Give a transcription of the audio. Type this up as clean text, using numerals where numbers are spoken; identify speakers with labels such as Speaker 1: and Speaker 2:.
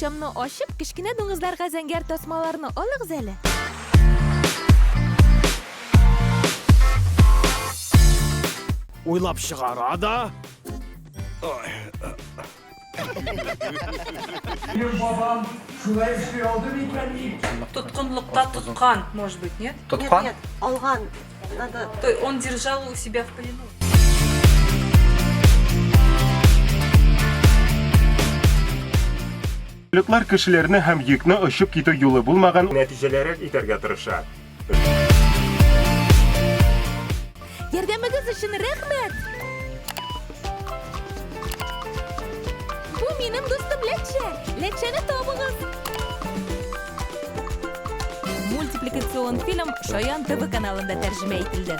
Speaker 1: Бакчамны ачып, кечкенә дуңгызларга зәңгәр тасмаларны алыгыз әле.
Speaker 2: Уйлап чыгара да.
Speaker 3: Минем бабам шулай эшли алды микән ни?
Speaker 4: Тоткынлыкта тоткан, может быть, нет?
Speaker 5: Тоткан?
Speaker 6: Нет, нет, алган. Надо...
Speaker 4: То есть он держал у себя в плену.
Speaker 7: Пилотлар кешеләрне һәм йөкне очып китү юлы булмаган нәтиҗәләрәк итәргә тырыша.
Speaker 1: Ярдәмегез өчен рәхмәт! Бу минем дустым Ләтчә. Ләтчәне табыгыз. Мультипликацион фильм Шаян ТВ каналында тәрҗемә ителде.